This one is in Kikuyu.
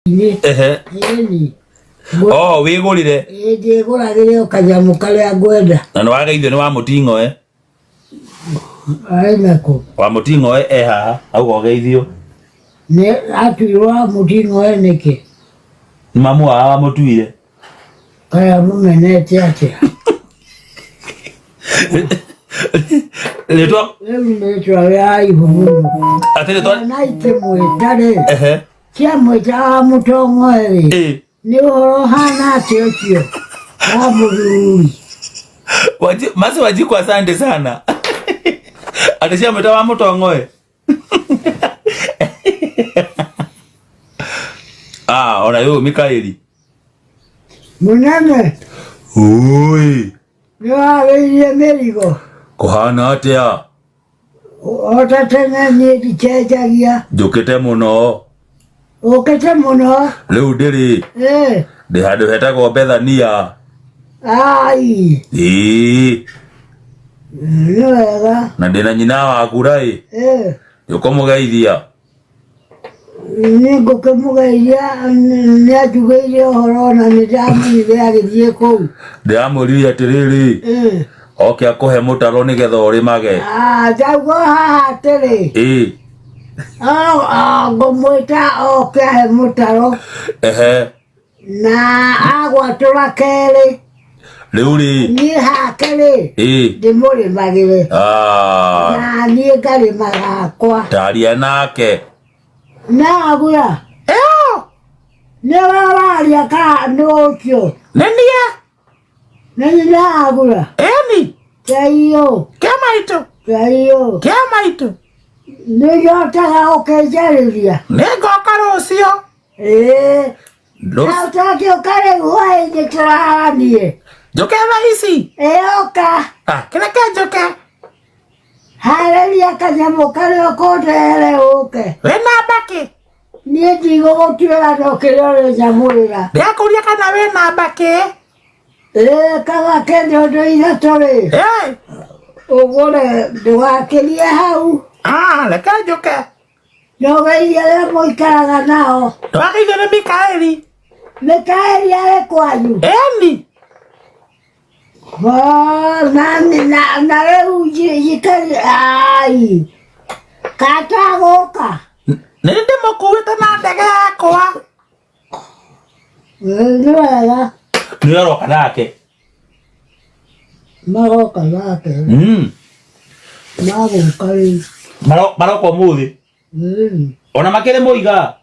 Inĩ Ehe. Ĩni. Oh, wĩgũrĩre. Ĩ ndĩgũragĩre o kanyamũ karĩa ngwenda. Na nĩ wageithio nĩ wa mũting'oe. Arĩ nakũ? Wa mũting'oe e haha, auga ũgeithio. Nĩ atuirwo wa mũting'oe nĩkĩ? Nĩ mamu wao amũtuire. Kaĩ amũmenete atĩa? Rĩtwa Rĩu nĩ rĩtwa rĩa aibũ mũno. atĩ rĩtwa Na ikĩmwĩta rĩ, ehe kĩamwĩta wa mũtongoe rĩ, ĩ nĩ ũhoro ũhana atĩa ũcio wa mũthuri? Waji, masi Wanjiku asante sana. Atĩ ciamwĩta wa mũtongoe. Ah, ona yũ Mikaeli. Mũnene, Oi, nĩ warĩirie mĩrigo. kũhana atĩa? O ta tene niĩ ndicenjagia. Njũkĩte mũno. Ũkĩte mũno. Rĩu ndĩrĩ Eh, ndĩ handũ hetagwo Bethania. ai, Ĩĩ, nĩ wega. na ndĩna nyina waku raĩ. Eh, Nĩũkũmũgeithia. nĩ ngũkĩmũgeithia nĩ anjugĩire ũhoro na nĩ ndamenyire agĩthiĩ kũu. Ndĩramwĩrire atĩrĩrĩ, Eh, oke akũhe mũtaro nĩgetha ũrĩmage. ah, ndauga haha atĩrĩ, Ĩĩ, oh, ah, ngũmwĩta oke ahe mũtaro ehe. na agwatũra kerĩ Rĩu rĩ, niĩ hake rĩ ĩĩ, ndĩmũrĩmagĩre ah, na niĩ ngarĩma gakwa taria nake. na agũra nĩwe ũraria ka nĩ ũcio Nĩ niĩ, na nyina agũra ĩni, keiyo kĩa maitũ, keiyo kĩa maitũ. nĩ nyotaga ũkĩnjarĩria Nĩ ngoka rũciũ. ĩĩ Rũciũ. na ũtangĩũka rĩu hwaĩ-inĩ tũraranie Njũke thaa ici. ĩũka Ah, kĩreke njũke. harĩria kanyamũ karĩa ũkũndehere ũke Wĩna mbakĩ. niĩ ndigũgũtuĩra no kĩrĩa ũrĩnyamũrĩra Ndĩrakũria kana wĩna mbakĩ. ĩĩ kagake nĩ ũndũ ithatũ rĩ Ĩĩ. ũgũre ndũgakĩrie hau Ah, reke njũke. Ndũgeithie arĩa mũikaraga nao. Ndũgageithio nĩ Mikaeli. Mikaeli arĩ kwanyu. Ĩni. Oh, na na na rĩu njikari ai katagũka. Nĩ ndĩmũkuĩte na ndege yakwa. Nĩ wega. Nĩ aroka nake. Maroka nake. Magũka rĩu. Maroka ũmũthĩ. Ona makĩrĩ mũiga.